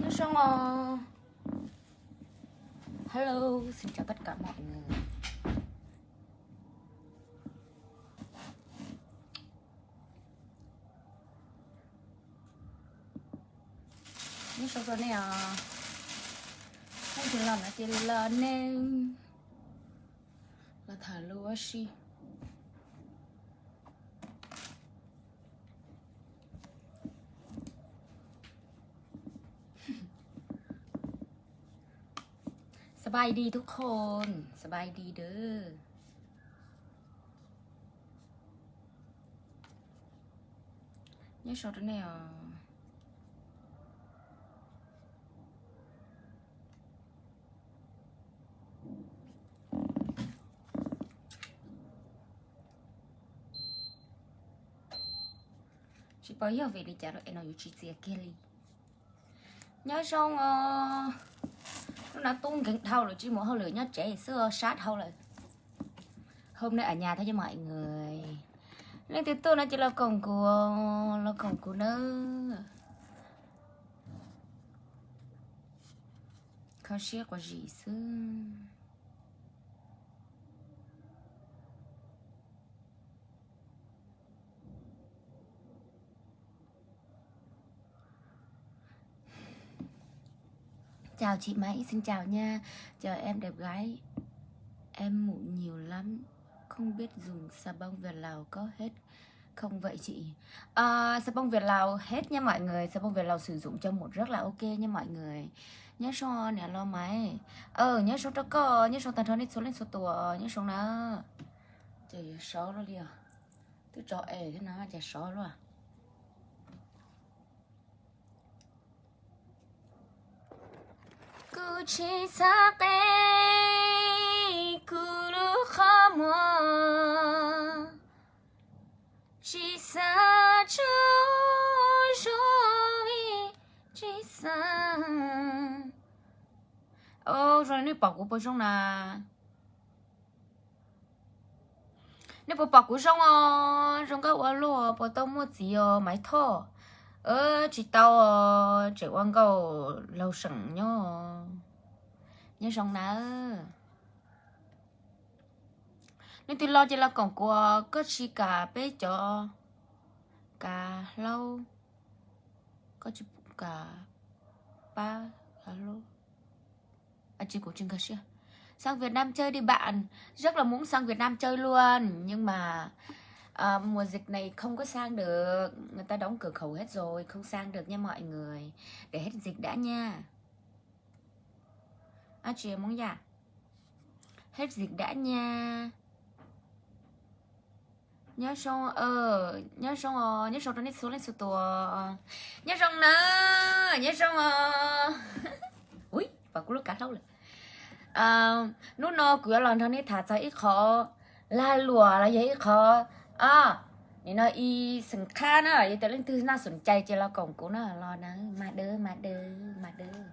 Nyob zoo os. Hello, xin chào tất cả mọi người. Nyob zoo rau nej os. Leej twg los no ces los, nej los tham lus ua si. สบายดีทุกคน สบายดีเด้อ Nyob zoo rau nej os. Tsis paub yog vim li cas es no yuav tsis txias kiag li. Nyob zoo os. Hnub no tub nkeeg dhau lawm, tsis mus hauj lwm, nyob tsev xwb, sab dhau lawm. Hôm nay ở nhà thôi nha mọi người. Leej twg tuaj no ces los koom kuv, los koom kuv nawb. Kho siab quas zim xwb. Chào chị Mai, xin chào nha. Chào em đẹp gái. Em mụn nhiều lắm, không biết dùng xà bông Việt Lào có hết không vậy chị? Ờ, xà bông Việt Lào hết nha mọi người. Xà bông Việt Lào sử dụng cho mụn rất là ok nha mọi người. Nyob zoo niam los Maiv. Nyob zoo rau koj, nyob zoo tag nrho nej txhua leej txhua tus, nyob zoo na. Ces yuav sov luaj li os. Twb tso es thiab no ces sov luaj. Kuv tsis xav qhia kuv lub qhov muag, tsis xav tso zoo li, tsis xav. Zoo li nej pom kuv puas zoo na? Nej puas pom kuv zoo os? Zoo nkauj ua luaj, puas tau muaj txiv os Maiv Thoj? Tsis tau, tseem ua nkauj laug seem nyob. Nyob zoo nawb. Leej twg los ces los koom kuv, koj tsis kam peb cov kav hlaub, koj tsis kam pab kav hlaub. Či kuv tsis nkag siab. Sang Việt Nam chơi đi bạn. Rất là muốn sang Việt Nam chơi luôn, nhưng mà à, mùa dịch này không có sang được. Người ta đóng cửa khẩu hết rồi, không sang được nha mọi người. Để hết dịch đã nha. Či mong ya. Hết dịch đã nha. Nyob zoo, nyob zoo os, nyob zoo rau nej txhua leej txhua tus. Nyob zoo na, nyob zoo os. Ui, pom kuv lub kav hlaub lawm. Hnub no kuv yuav los nrog nej tham txog ib qho lag luam los yog ib qho, nim no ib xeem qhab na, yog tias leej twg naj xoom cai ces los koom kuv na, los na, mas dawb, mas dawb, mas dawb.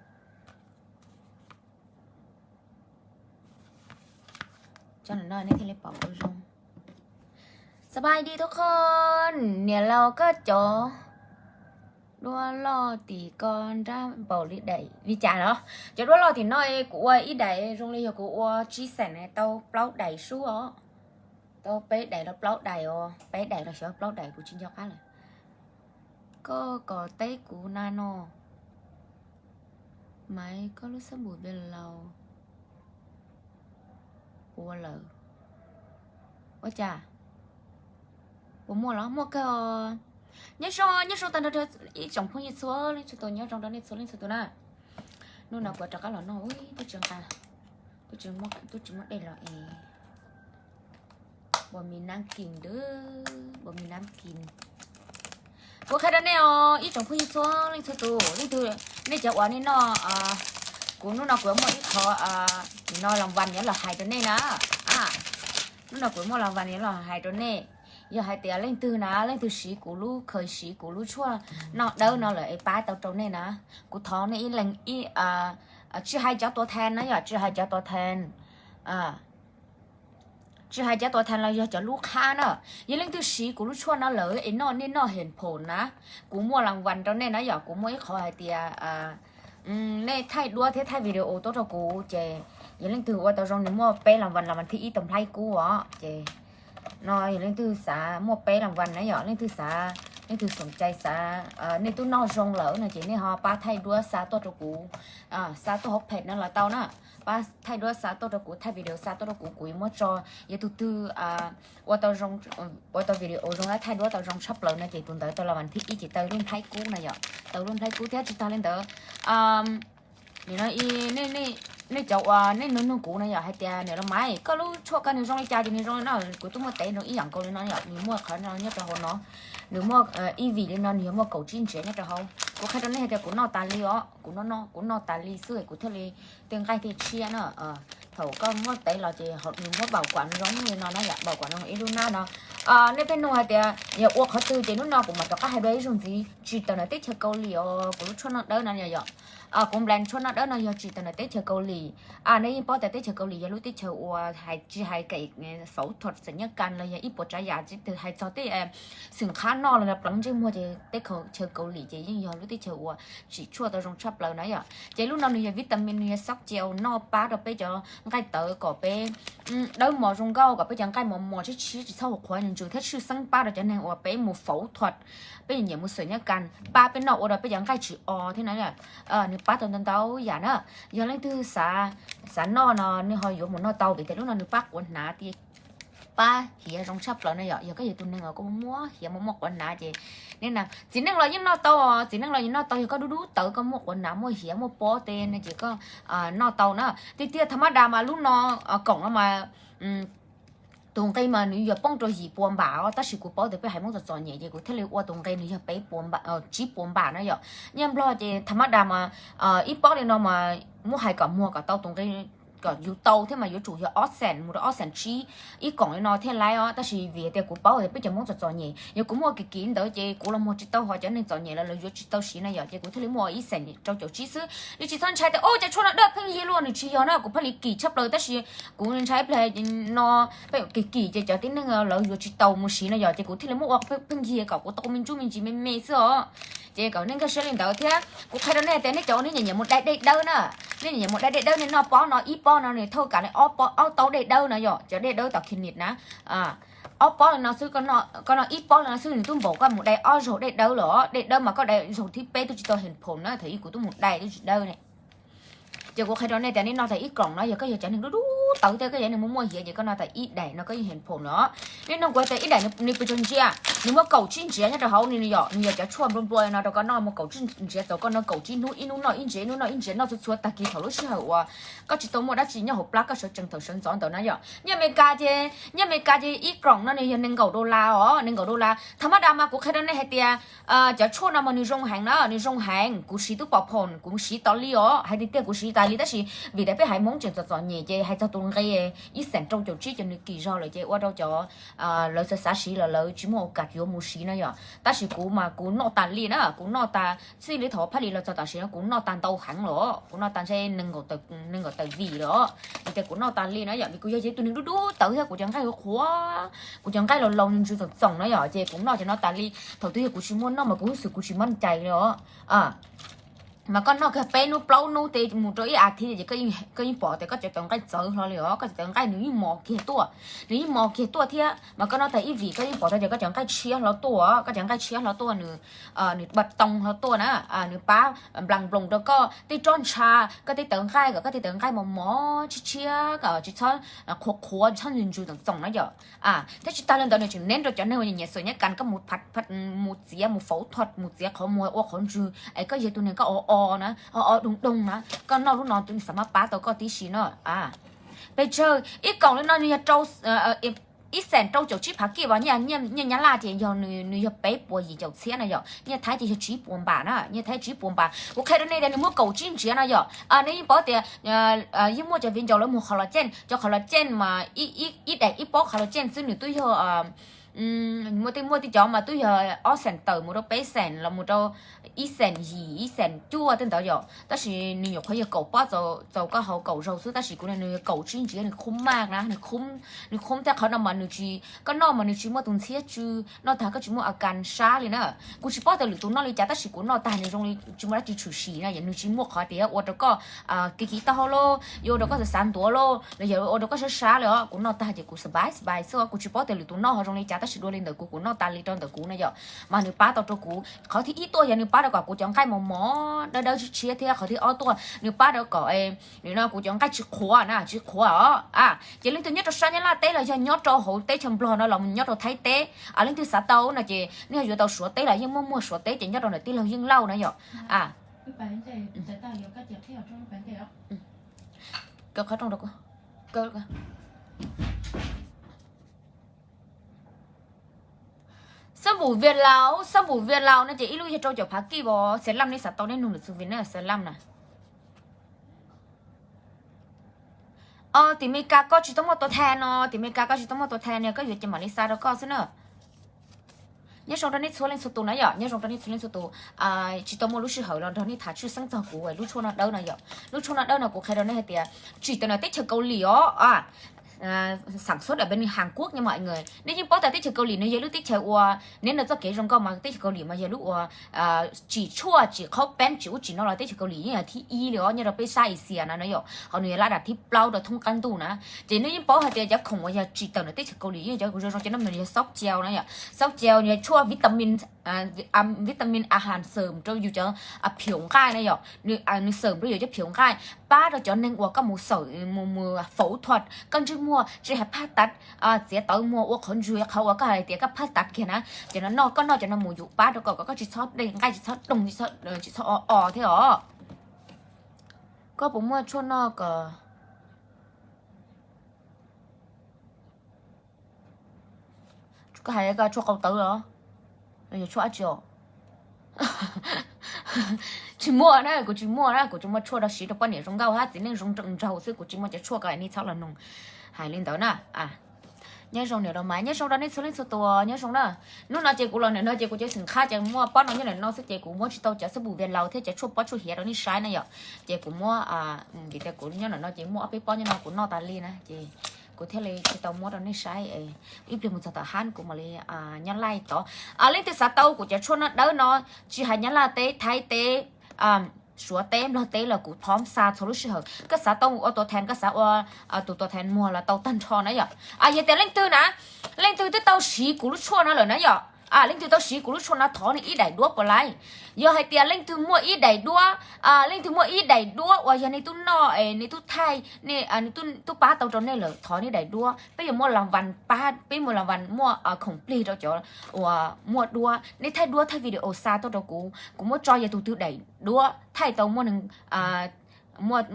Tso no nej thiaj li pom kuv zoo. สบายดีทุกคน niam laus, koj cov duab loj tim ko nrab npaum li daim li cas los? Cov duab loj tim no kuv ua ib daim zoo li yog kuv ua tsis xeem tau plaub daim sub os. Tau peb daim los plaub daim os, peb daim los xyov plaub daim kuv tsis nco qab lawm. Koj kom teb kuv na no. Maiv, koj lub xab npum Việt Lào puas lawm? Ua cas? Puas muaj los? Muaj kawg os. Nyob zoo, nyob zoo tag nrho ib tsoom phooj ywg txhua leej txhua tus, nyob zoo rau nej txhua leej txhua tus na. Hnub no kuv rov qab los noj, ub, twb tsis nqa, twb tsis muaj dej los es. Bò mì Nam Kinh, bò mì Nam Kinh. Kuv qhia rau nej os, ib tsoom phooj ywg txhua leej txhua tus, leej twg nej cov uas nej noj, kuv hnub no kuv muaj ib qho no lòng vòng yuav los hais rau nej na. Hnub no kuv muaj lòng vòng yuav los hais rau nej. Yog hais tias leej twg na, leej twg siv kuv lub, khaws siv kuv lub tshuaj noj dawb no lawm es pab tau rau nej na. Kuv thov nej ib leeg ib, tsis hais cov tua than na, yog tsis hais cov tua than, tsis hais cov tua than los yog cov lub qhab na. Yog leej twg siv kuv lub tshuaj no lawm es noj, nej noj hiam phom na, kuv muaj lòng vòng rau nej na, yog kuv muaj ib qho hais tias nej thaij duab thiab thaij video tuaj rau kuv ces yog leej twg ua tau zoo nws muaj peb las vas, las vas thib ib tau nplhaib kub os. Ces no yog leej twg xav muaj peb las vas na yom, leej twg xav, leej twg xoom cai xav, nej twb noj zoo lawm no ces nej ho pab thaij duab xa tuaj rau kuv, xa tuaj hauv page no los tau na. Pab thaij duab xa tuaj rau kuv, thaij video xa tuaj rau kuv, kuv yuav muab tso. Yog tus twg ua tau zoo, ua tau video zoo, thaij duab tau zoo tshaj plaws no ces tus ntawd tau las vas thib ib ces tau lub nplhaib kub na yom, tau lub nplhaib kub thiab. Tsis tag li ntawd, nim no nej cov uas nej nug nug kuv no yom, hais tias niam los mas koj lub tshuaj koj nws zoo li cas ces nws zoo li no, kuv twb muaj tev nrog ib yam nkaus li no yom, nws muaj qhov no nyob rau hauv no, nws muaj ib vim li no nws yog muaj kaum tsib ntsiav nyob rau hauv. Kuv qhia rau nej hais tias kuv noj tas li os, kuv noj, kuv noj tas li xwb kuv thiaj li tej nqaij thiaj tshiab na. Thaum koj muab tev los ces nws muab npaum kuam zoo li no na yom, npaum kuam zoo ib lub hnab no. Nej pheej nug hais tias yog ua qhov twg ces hnub no kuv mam rov qab hais dua ib zaug ntxiv, tsis tawm ntawm teb chaws Kaus Lim os, kuv lub tshuaj noj dawb no yom. Kuv nplan tshuaj noj dawb no yog tsis tawm ntawm teb chaws Kaus Lim. Nej yeej paub tias teb chaws Kaus Lim yog lub teb chaws uas hais tsis hais kem faus thuam xeem nyab kas los yog ib puas tsav yam tsis twg, hais txog tej xwm qhab noj los pleev ntsej muag ces teb chaws Kaus Lim ces yeej yog lub teb chaws uas tsim tshuaj tau zoo tshaj plaws na yom. Ces lub no nws yog vitamin, nws yog xob ce noj pab rau peb cov nqaij tawv kom peb dawb mos zoo nkauj, kom peb cov nqaij mos mos tshiab tshiab tsis txhob hu qhuav ntsws thiab tshwj xeeb pab rau cov neeg uas peb mus faus thuam, peb nyiam mus xeem nyab kas, pab peb noj ua rau peb cov nqaij tsis o thiab na. Nws pab tau ntau ntau yam na. Yog leej twg xav noj no nej ho yuav mus noj tau vim tias lub no nws pab quav hnav thiab pab hiav zoo tshaj plaws na yom. Yog koj yog tus neeg uas koj muaj hiav muaj muaj quav hnav ces, txiv neej los yeej noj tau, txiv neej los yeej noj tau, yog koj dub dub tawv koj muaj quav hnav muaj hiav muaj pob tej no ces koj noj tau na. Tiag tiag tha mab das mas lub no, koom no mas tus nqi mas nws yog poob rau yim puas npam os, tab sis kuv paub tias peb haiv Hmoob txom txom nyem ces kuv thiaj li ua tus nqi nws yog peb puas npam, tsib puas npam na yom. Nyob Nplog ces tha mab das mas ib pob li no mas muab hais kom muag kom tau tus nqi, kom yus tau thiab mas yuav tsum yog ob xees mus rau ob xees tsib, ib koom li no thiaj laib os. Tab sis vim tias kuv paub tias peb cov Hmoob txom txom nyem, yog kuv muaj kim kim ntawd ces kuv los muag tsis tau, ho cov neeg txom nyem los lawv yuav tsis tau siv na yom, ces kuv thiaj li muaj ib xees rau caum tsib xwb. Nws tsis txhob ntshai tias ua cas tshuaj no dawb pheej yig luaj, nws tsis yog na, kuv pheej li kim tshaj plaws, tab sis kuv ntshai pliag no peb kim kim ces cov tib neeg lawv yuav tsis tau mus siv no yom, ces kuv thiaj li muab ua pheej yig kom kuv tau me ntsuj me ntsis me me xwb os. Ces kom nej nkag siab li ntawd thiab. Kuv qhia rau nej tias nej cov uas nej nyiam mus dai dej dawb na, nej nyiam mus dai dej dawb, nej noj pob no, ib pob no nws thauj kam li ob tau dej dawb no yom, cov dej dawb tom kis nis na. Ob pob li no xwb, koj noj ib pob li no xwb nws twb npaum koj mus dai ob zaug dej dawb lawm. Dej dawb mas koj dai zaug thib peb twb tsis tau heev phoom na, thaum ub kuv twb mus dai twb tsis dawb ne. Ces kuv qhia rau nej tias nej noj tas ib koom no yog koj yog cov neeg dub dub tawv thiab koj yog neeg muaj muaj hiav ces koj noj tas ib daim no koj yeej heev phoom lawm. Nej nug kuv tias ib daim nws pes tsawg ntsiav, nws muaj kaum tsib ntsiav nyob rau hauv ni yom, nws yog cov tshuaj nplua nplua no rau koj noj muaj kaum tsib ntsiav, txawm koj noj kaum tsib hnub, ib hnub noj ib ntsiav, ib hnub noj ib ntsiav, noj txhua txhua tag kis thaum lub sij hawm uas koj tsis tau muaj dab tsi nyob hauv plab, koj sawv tsees thaum sawv ntxov ntawd na yom. Nyob Amelikas ces, nyob Amelikas ces ib koom no nws yog nees nkaum dollar os, nees nkaum dollar. Tha mab das mas kuv qhia rau nej hais tias cov tshuaj no mas nws zoo heev na, nws zoo heev, kuv siv twb pom phoom, kuv siv tas li os, hais tiag tiag kuv siv tas li, tab sis vim tias peb haiv Hmoob tseem txom txom nyem ces hais txog tus nqi ib xees rau caum tsib ces nws kim zog lawm ces ua rau cov lawv xav xav siv los lawv tsis muaj ua kam yuav mus siv no yom. Tab sis kuv mas kuv noj tas li na, kuv noj tas txij li thaum Phaj Lis los txog tam sim no kuv noj tas ntau heev lawm, kuv noj tas ntshe nees nkaum tawm vim lawm. Vim tias kuv noj tas li na yom, vim kuv yog ib tug neeg dub dub tawv thiab kuv cov nqaij qhuav, kuv cov nqaij laus laus ntsws txoom txoom na yom, ces kuv noj cov no tas li. Thaum twg yog kuv tsis muaj noj mas kuv hub xwm kuv tsis maj cai li os. Mas koj noj kiag peb hnub plaub hnub tej mus rau ib as thiv ces koj yeej pom tias koj cov tawv nqaij txawv hlo li os, koj cov tawv nqaij nws yeej mos kiag tuaj, nws yeej mos kiag tuaj thiab. Mas koj noj tas ib vim koj yeej pom tau tias koj cov nqaij tshiab hlo tuaj, koj cov nqaij tshiab hlo tuaj, nws nws npaj too hlo tuaj na, nws pab nplas nploos rau koj tej roj ntsha, koj tej tawv nqaij kom koj tej tawv nqaij mos mos tshiab tshiab, kom tsis txhob qhuav qhuav, tsis txhob ntsws ntsws txoom txoom na yom. Thiab tsis tas li ntawd nws tseem neb rau cov neeg uas nyiam xwm nyab kas, koj mus pha, mus txiav, mus faus thuam, mus txiav qhov muag ua qhov ntswg es koj yog tus neeg koj o o na, o o doog doog na, koj noj lub no twb xav maj pab tau koj tib si no. Pes tsawg ib koom li no nws yog rau ib xees rau caum tsib phav kij vas, nyiaj Nyab Laj ces yog nws yog peb puas yim caum txhiab na yom, nyiaj Thaib ces yog tsib puas npam na, nyiaj Thaib tsib puas npam. Kuv qhia rau nej tias nws muaj kaum tsib ntsiav no yom. Nej yeej paub tias yeej muaj cov viv ncaus lawv muag qhov los ceej, cov qhov los ceej mas ib daim ib pob qhov los ceej xwb nws twb yog Muaj tej, muaj tej cov mas twb yog ob xees tawm mus rau peb xees los mus rau ib xees yim ib xees cuaj tej ntawd yom, tab sis nws nyuam qhuav yog kaum pob txaus koj haus kaum zaug xwb, tab sis kuv no nws yog kaum tsib ntsiav, nws khum maj na, nws khum thiab qhov no mas nws tsis, koj noj mas nws tsis muaj tus ntxhiab tsw, noj tag koj tsis muaj a kas sab li na. Kuv tsis paub tias lwm tus noj li cas tab sis kuv noj tag nws zoo li tsis muaj dab tsi tshwm sim na, yog nws tsis muaj qhov tias ua rau koj kiv kiv taub hau lauj, yuav ua rau koj xav xav ntuav lauj, los yog ua rau koj sab sab li os. Kuv noj tag ces kuv sab pai sab pai xwb os, kuv tsis paub tias lwm tus noj ho zoo li cas tab sis dua li ntawm kuv, kuv noj tas li rau ntawm kuv na yom, mas nws pab tau rau kuv. Qhov thib ib tuaj yog nws pab rau kom kuv cov nqaij mos mos dawb dawb tshiab tshiab thiab qhov thib ob tuaj nws pab rau kom no kuv cov nqaij tsis qhuav na, tsis qhuav os. Ces leej twg nyob rau sab Nyab Laj teb los yog nyob rau hauv teb chaws Nplog no los nyob rau Thaib teb, leej twg xav tau no ces nej yuav tau Suav teb los yeej muaj, muaj Suav teb ces nyob rau ntawm tij laug Yeej Lauj na yom. Xab npum Viaj Laus, xab npum Viaj Laus no ces ib lub yog rau caum phav kij os, xees laj nej xav tau nej nug lwm xu vin na, xees laj na. Tim Meskas koj tsis tau muaj tua thas no, tim Meskas koj tsis tau muaj tua thas no, koj yuav ces mam li xa rau koj xwb na. Nyob zoo rau nej txhua leej txhua tus na yom, nyob zoo rau nej txhua leej txhua tus. Tsis tau muaj lub sij hawm los nrog nej tham tshwj xeeb txog kuv lub tshuaj no dawb no yom. Lub tshuaj no dawb no kuv qhia rau nej hais tias tsim tawm ntawm teb chaws Kaus Lim os. Xam xov dam pes nws Hàn Quốc nha mọi người, nej yeej paub tias teb chaws Kaus Lim nws yog lub teb chaws uas neb nrog txoj kev zoo nkauj mas teb chaws Kaus Lim mas yog lub uas tsim tshuaj tsim qhaub peeb tsim ub tsim no los teb chaws Kaus Lim yeej yog thib ib li os nyob rau peb sab Asia no na yom, ho nws yog lab dam thib plaub rau thoob qab ntuj na. Ces nej yeej paub hais tias cov khoom uas yog tsim tawm ntawm teb chaws Kaus Lim yeej cov kuv zoo zoo cov no mas yog xaub cau na yom, xaub cau yog tshuaj vitamin, vitamin a has xawm rau yus cov phiv nqaij na yom, nws xawm rau yus cov phiv nqaij, pab rau cov neeg uas koj mus xawm mus mus faus thua, koj ntsej muag tsis hais phaj tav, txiav tawv muag ua qhov ntswg qhov uas koj hais tias koj phaj tav kiag na, ces no noj, koj noj cov no mus yus pab rau kom koj tsis txhob dej nqaij tsis txhob doo tsis txhob o o thiab os. Koj puas muaj tshuaj noj kom koj hais koj tshuaj qau tawv los yog tshuaj dab tsi os? Tsis muaj na, kuv tsis muaj na, kuv tsis muaj tshuaj rau siv rau poj niam zoo nkauj hab txiv neej zoo nraug xwb, kuv tsis muaj cov tshuaj ko nej txhob los noog hais li ntawd na. Nyob zoo niam los mas nyob zoo rau nej txhua leej txhua tus nyob zoo na. Hnub no ces kuv los ntawm no ces kuv cov xeem qhab ces muaj pob no nyob ntawm no xwb ces kuv muab tsis tau cov xab npum Viaj Laus thiab cov tshuaj pob tshuaj hiav rau nej saib na yom. Ces kuv muab, vim tias kuv nyob ntawm no ces muaj ob peb pob nyob no kuv noj tas li na ces kuv thiaj li tsis tau muab rau nej saib. Ib pliag mus txog tom hab kuv mam li nyob laij tod. Leej twg xav tau kuv cov tshuaj noj dawb no, tsis hais Nyab Laj teb, Thaib teb, Suav teb, Nplog teb los kuv phom xa txhua lub sij hawm. Koj xav tau ua tua thas, koj xav ua tus tua thas muag los tau tag nrho na yom. Yog tias leej twg na, leej twg twb tau siv kuv lub tshuaj no lawm na yom, leej twg tau siv kuv lub tshuaj no thov nej ib daim duab puas laij? Yog hais tias leej twg muaj ib daim duab, leej twg muaj ib daim duab uas yog nej tub noj, nej tub thaij, tub pab tau rau nej lawm thov nej daim duab. Peb yuav muaj las vas pab, peb muaj las vas muaj khoom plig rau cov uas muaj duab. Nej thaij duab thaij video xa tuaj rau kuv, kuv muab tso yog tus twg daim duab thaij tau muaj neeg,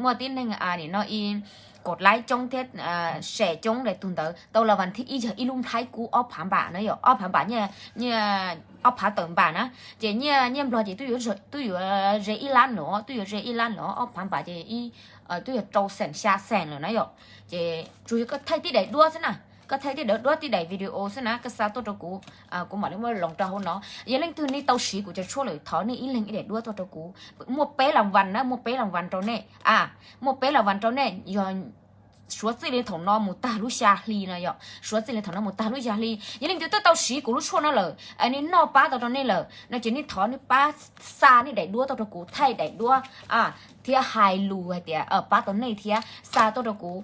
muaj tib neeg nim no ib kaum laib coob thiab, sem coob daim tug ntawd tau las vas thib ib yog ib lub nplhaib kub ob phav npam na yom, ob phav npam, ob phav tawm npam na. Ces nyiaj, nyiaj Nplog ces twb yuav ze ib lab lawm, twb yuav ze ib lab lawm, ob phav npam ces twb yog rau xees xya xees lawm na yom. Ces tsuas yog koj thaij tib daim duab xwb na, koj thaij tib daim duab tib daim video xwb na koj xa tuaj rau kuv, kuv mam li muab loos rau hauv no. Yog leej twg nej tau siv kuv cov tshuaj lawm thov nej ib leeg ib daim duab tuaj rau kuv. Muaj peb las vas na, muaj peb las vas rau nej, muaj peb las vas rau nej yog suav txij li thaum no mus tag lub xya hli no yom, suav txij li thaum no mus tag lub xya hli. Yog leej twg twb tau siv kuv lub tshuaj no lawm, nej noj pab tau rau nej lawm no ces nej thov nej pab xa nej daim duab tuaj rau kuv, thaij daim duab thiab hais lus hais tias pab tau nej thiab xa tuaj rau kuv.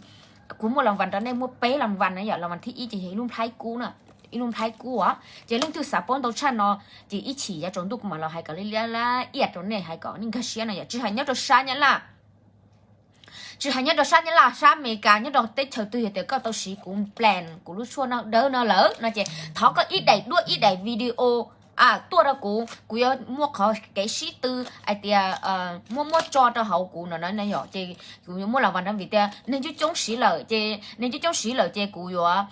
Kuv muaj las vas rau nej muaj peb las vas na yom, las vas thib ib ces yog ib lub nplhaib kub na, ib lub nplhaib kub os. Ces leej twg xav paub ntau tshaj no ces ib chim yav tsaus ntuj kuv mam los hais kom li lab iaj rau nej hais kom nej nkag siab no yom. Tsis hais nyob rau sab Nyab Laj, tsis hais nyob rau sab Nyab Laj, sab Amelikas, nyob rau teb chaws twg yog tias koj tau siv kuv plan, kuv lub tshuaj no dawb no lawm no ces thov koj ib daim duab ib daim video tuaj rau kuv, kuv yuav muaj qhov kev sib tw hais tias muab muab tso rau hauv kuv no na yom. Ces kuv yuav muaj las vas rau vim tias neeg coob coob siv lawm ces, neeg coob coob siv lawm ces kuv yuav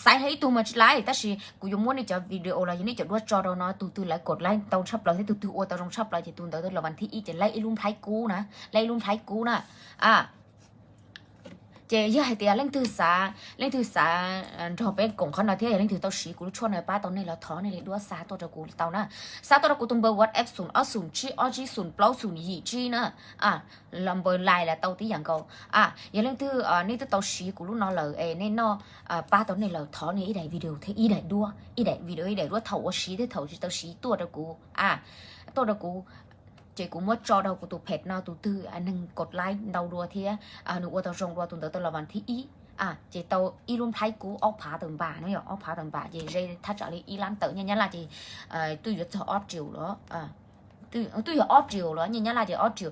xaiv ib tug mas tsis laij, tab sis kuv yuav muab nej cov video los yog nej cov duab tso rau no, tus twg lawv kaum laij tau tshaj plaws thiab tus twg ua tau zoo tshaj plaws ces tus ntawd las vas thib ib ces laib ib lub nplhaib kub na, laib ib lub nplhaib kub na. Ces yog hais tias leej twg xav, leej twg xav nrog peb koom qhov no thiab yog leej twg tau siv kuv lub tshuaj no pab tau nej los thov nej li duab xa tuaj rau kuv tau na. Xa tuaj rau kuv tus npawb WhatsApp xoom ob xoom tsib ob tsib xoom plaub xoom yim tsib na. Los npawb Line los tau tib yam nkaus. Yog leej twg nej twb tau siv kuv lub no lawm es nej noj pab tau nej lawm thov nej ib daim video thiab ib daim duab, ib daim video ib daim duab thaum uas siv thiab thaum tsis tau siv tuaj rau kuv, tuaj rau kuv. Ces kuv muab tso rau kuv tus page no tus twg neeg kos like ntau dua thiab nws ua tau zoo dua tus ntawd tau los vas thib ib, ces tau ib lub nplhaib kub ob phav tawm npam no yog ob phav tawm npam ces ze thaj tsam li ib lab tawm nyiaj Nyab Laj ces twb yuav txog ob triệu lawm. Twb yog ob triệu lawm, nyiaj Nyab Laj ces ob triệu.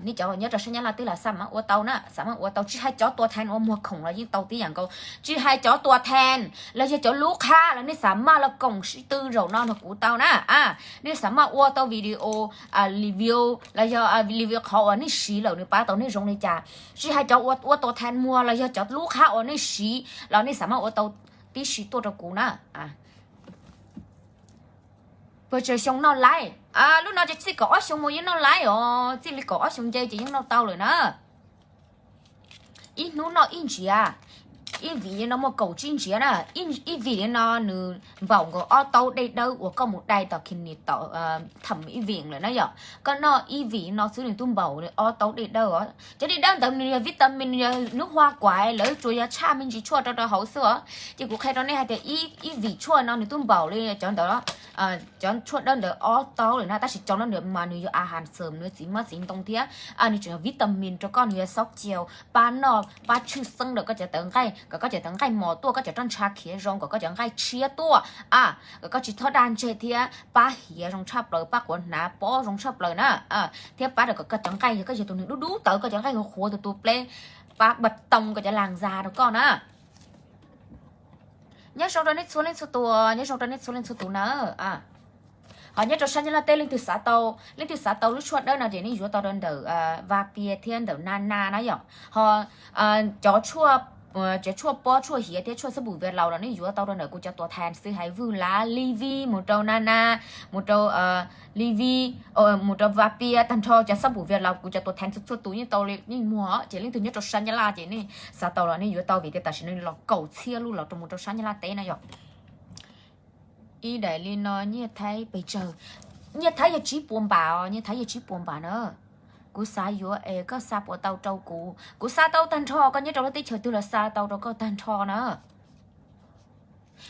Nej cov nyob rau sab Nyab Laj twb lam xav mas ua tau na, xav mas ua tau, tsis hais cov tuas thas uas muag khoom los yeej tau tib yam nkaus. Tsis hais cov tuas thas los yog cov lub qhab los nej xav mas los koom sib tw zaum no nrog kuv tau na. Nej xav mas ua tau video review los yog review qhov uas nej siv lawm nws pab tau nej zoo li cas. Tsis hais cov ua tuas thas muag los yog cov lub qhab uas nej siv los nej xav mas ua tau tib si tuaj rau kuv na. Puas tsawg xyoo noj laib? Lub no ces txij kaum ob xyoo mus yeej noj laib os, txij li kaum ob xyoo nce ces yeej noj tau lawm na. Ib hnub noj ib ntsiav, ib vim li no muaj kaum tsib ntsiav na. Ib vim li no nws npaum nkaus ob taub dej dawb uas koj mus dai tom kis nis tom tham ib vim lawm na yom. Koj noj ib vim no xwb nws twb npaum li ob taub dej dawb os. Cov dej dawb ntawd nws yog vitamin, yog nub hua kuam, lawv tsuas yog tshaj me ntsis tshuaj rau rau hauv xwb os. Ces kuv qhia rau nej hais tias ib vim tshuaj no nws twb npaum li cov ntawd, cov tshuaj dawb ntawd ob taub lawm na, tab sis cov no mas nws yog a has xwm, nws txiv mab txiv ntoo thiab nws tseem yog vitamin rau koj, nws yog xob ciaus pab noj pab tshwj xeeb rau koj cov tawv nqaij, kom koj cov tawv nqaij mos tuaj, koj cov roj ntsha khiav zoo, kom koj cov nqaij tshiab tuaj, kom koj tsis txhob daj ntseg thiab pab hiav zoo tshaj plaws, pab quav hnav pob zoo tshaj plaws na, thiab pab rau kom koj cov nqaij, yog koj yog tus neeg dub dub tawv koj cov nqaij qhuav qhuav tus tus pleb, pab bật tông koj cov làn da rau koj na. Nyob zoo rau nej txhua leej txhua tus, nyob zoo rau nej txhua leej txhua tus na. Ho nyob rau sab Nyab Laj teb leej twg xav tau, leej twg xav tau lub tshuaj dawb no ces nej yuav tau rau ntawm Vaj Pia thiab ntawm Na Na na yom. Ho cov tshuaj, cov tshuaj pob tshuaj hiav thiab tshuaj xab npum Việt Lào los nej yuav tau rau ntawm kuv cov tuas thas xwb, hais Vwj Lav, Li Vi, mus rau Na Na, mus rau Li Vi, mus rau Vaj Pia, tag nrho cov xab npum Việt Lào kuv cov tuas thas txhua txhua tus yeej tau li yeej muag. Ces leej twg nyob rau sab Nyab Laj ces nej xav tau los nej yuav tau vim tias tam sim no los kaum txhiab lub los rau mus rau sab Nyab Laj teb na yom. Ib daim li no nyiaj Thaib pes tsawg? Nyiaj Thaib yog tsib puas npam os, nyiaj Thaib yog tsib puas npam na. Kuv xav yuav es koj xa puas tau rau kuv? Kuv xa tau tag nrho, koj nyob rau lub teb chaws twg los xa tau rau koj tag nrho na.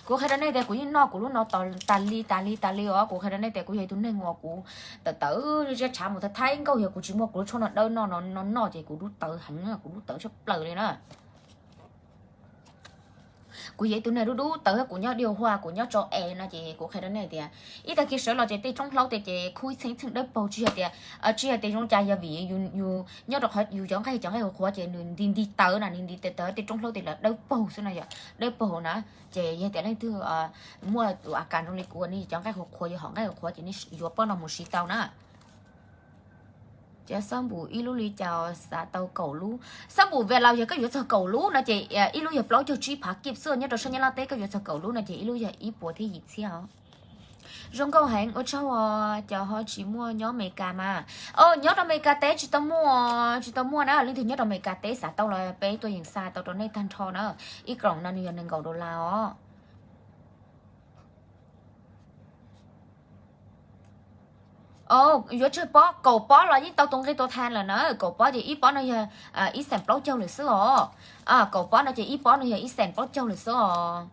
Kuv qhia rau nej tias kuv yeej noj kuv lub no tas li tas li tas li os. Kuv qhia rau nej tias kuv yog ib tug neeg uas kuv tawv tawv ziab tshav mus Thaib Thaib Nkauj, yog kuv tsis muaj kuv lub tshuaj no dawb no no no ces kuv dub tawv heev, kuv dub tawv tshaj plaws li na. Kuv yog ib tug neeg dub dub tawv, kuv nyob Điêu Hoa, kuv nyob châu Á no ces kuv qhia rau nej tias ib tag kis sawv los ces tej roob hlaub tej ces khuv txheej txheej dawb paug, tsis yog tias, tsis yog tias zoo cas, yog vim yus nyob rau qhov yus cov nqaij, cov nqaij qhuav qhuav ces nws nti nti tawv na, nws nti tawv, tej roob hlaub tej los dawb paug xwb na yom, dawb paug na. Ces yog tias leej twg muaj tus a kas zoo li kuv, nej cov nqaij qhuav qhuav, yog hom nqaij qhuav qhuav ces nej yuav pob no mus siv tau na. Cov xab npum ib lub li cas xav tau kaum lub? Xab npum Việt Lào yog koj yuav txog kaum lub no ces ib lub yog plaub caug tsib phav kib xwb, nyob rau sab Nyab Laj teb koj yuav txog kaum lub no ces ib lub yog ib puas thiab yim txhiab os. Zoo nkauj heev, ua tsaug os. Cov ho tsis muaj nyob Amelikas mas, nyob rau Amelikas teb tsis tau muaj, tsis tau muaj na. Leej twg nyob rau Amelikas teb xav tau los peb tuaj yeem xa tau rau nej tag nrho na. Ib kloom no nws yog nees nkaum dollar os. Yuav tsawg pob? Kaum pob los yeej tau tus nqi tua than lawm na. Kaum pob ces ib pob no yog ib xees plaub caug lawm xwb os. Kaum pob no ces ib pob no yog ib xees plaub caug lawm xwb os.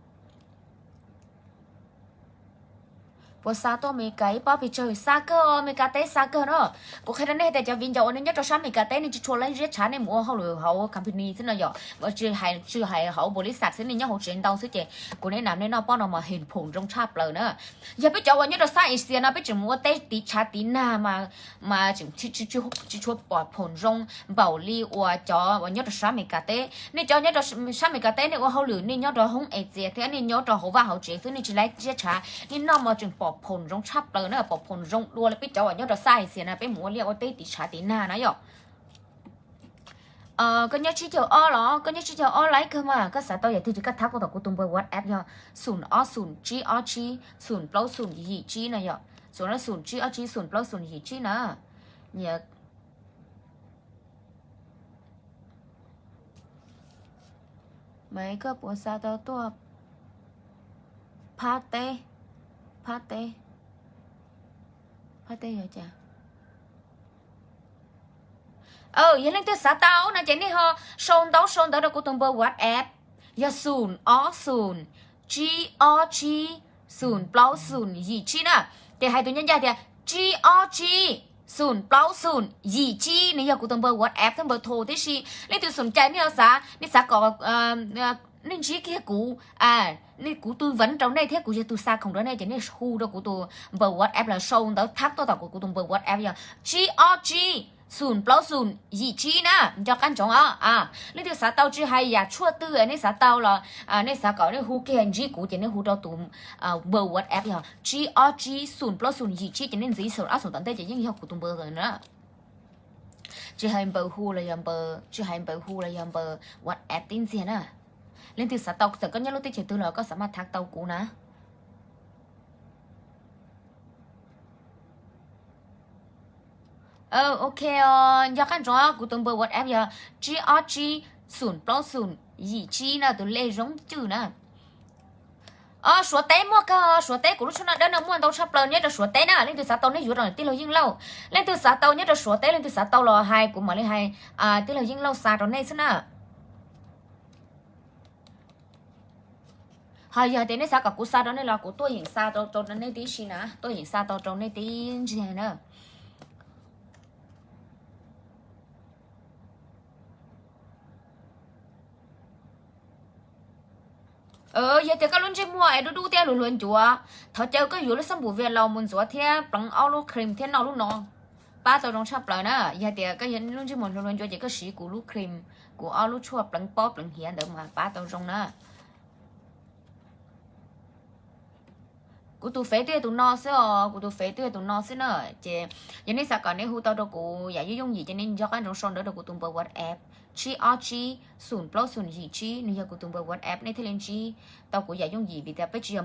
Puas xa tuaj Amelikas? Ib pob pes tsawg? Xa kawg os, Amelikas teb xa kawg na. Kuv qhia rau nej tias cov viv ncaus uas nej nyob rau sab Amelikas teb nej tsis tshua laib ziab tshav, nej mus ua hauj lwm hauv company xwb no yom, tsis hais hauv npaum li xav xwb, nej nyob hauv tsev ntau xwb ces kuv nej nam nej noj pob no mas heev phoom zoo tshaj plaws na. Yog peb cov uas nyob rau sab Asia no peb tseem mus ua teb tiv tshav tiv nag mas tseem tsis tshua pom phoom zoo npaum li uas cov uas nyob rau sab Amelikas teb. Nej cov nyob rau sab Amelikas teb nej ua hauj lwm nej nyob rau hoob Asia thiab nej nyob rau hauv vaj hauv tsev xwb, nej tsis laib ziab tshav, nej noj mas tseem pom phoom zoo tshaj plaws na, pom phoom zoo dua li peb cov uas nyob rau sab Asia no peb mus ua liaj ua teb tiv tshav tiv nag na yom. Koj nyob tsib caug ob los? Koj nyob tsib caug ob laib kawg mas. Koj xav tau yam twg ces koj thab kuv tom kuv tus npawb WhatsApp yog xoom ob xoom tsib ob tsib xoom plaub xoom yim tsib na yom. Xoom ob xoom tsib ob tsib xoom plaub xoom yim tsib na. Nyiam, Maiv, koj puas xa tau tuaj phab teb? Phab teb, phab teb yog cas? Yog leej twg xav tau no ces nej ho sau ntaub sau ntawv rau kuv tus npawb WhatsApp, yog xum ob xum tsib ob tsib xum plaub xum yim tsib na. Ces hais tus ncaj ncaj tias tsib ob tsib xum plaub xum yim tsib, nws yog kuv tus npawb WhatsApp thiab npawb tho tib si. Leej twg xum cai nej ho xav, nej xav kom nej ntsib kiag kuv, kuv tư vấn rau nej thiab kuv yog tus xa khoom rau nej ces nej hu rau kuv tus npawb WhatsApp los sau ntawv thab tuaj tom kuv tus npawb WhatsApp yog tsib ob tsib xum plaub xum yim tsib na, nco qab ntsoov os. Leej twg xav tau tsis hais yam tshuaj twg nej xav tau los nej xav kom nej hu kiag ntsib kuv ces nej hu rau tus npawb WhatsApp yog tsib ob tsib xum plaub xum yim tsib ces nej ntxiv xum ob xum tom ntej ces yeej yog kuv tus npawb na. Tsis hais npawb hu los yog npawb, tsis hais npawb hu los yog npawb WhatsApp tib ntxiag na. Leej twg xav tau txawm koj nyob lub teb chaws twg los koj xav maj thab tau kuv na. Ok, nco qab ntsoov kuv tus npawb WhatsApp yog tsib ob tsib xum plaub xum yim tsib na, tus lej zoo cwj na. Suav teb muaj kawg, Suav teb kuv lub tshuaj noj dawb no muaj ntau tshaj plaws nyob rau Suav teb na. Leej twg xav tau nej yuav rau tij laug Yeej Lauj. Leej twg xav tau nyob rau Suav teb, leej twg xav tau los hais kuv mam li hais tij laug Yeej Lauj xa rau nej xwb na. Ho yog tias nej xav kom kuv xa rau nej los kuv tuaj yeem xa tau rau nej tib si na, tuaj yeem xa tau rau nej tib ntsiag na. Yog tias koj lub ntsej muag es dub dub thiab luag hluas ncuav, thov caw koj yuav lub xab npum Việt Lào mus ntxuav thiab pleev ob lub cream thiab noj lub no, pab tau zoo tshaj plaws na. Yog tias koj lub ntsej muag hluas hluas ncuav ces koj siv kuv lub cream, kuv ob lub tshuaj pleev pob pleev hiav ntawd mas pab tau zoo na. Kuv tus fev twb yog tus no xwb os, kuv tus fev twb yog tus no xwb na. Ces yog nej xav kom nej hu tau rau kuv yam yooj yooj yim ces nej nco qab ntsoov sau ntawv rau kuv tus npawb WhatsApp tsib ob tsib xum plaub xum yim tsib, nws yog kuv tus npawb WhatsApp, nej thiaj li ntsib tau kuv yam yooj yim vim tias peb tsis yog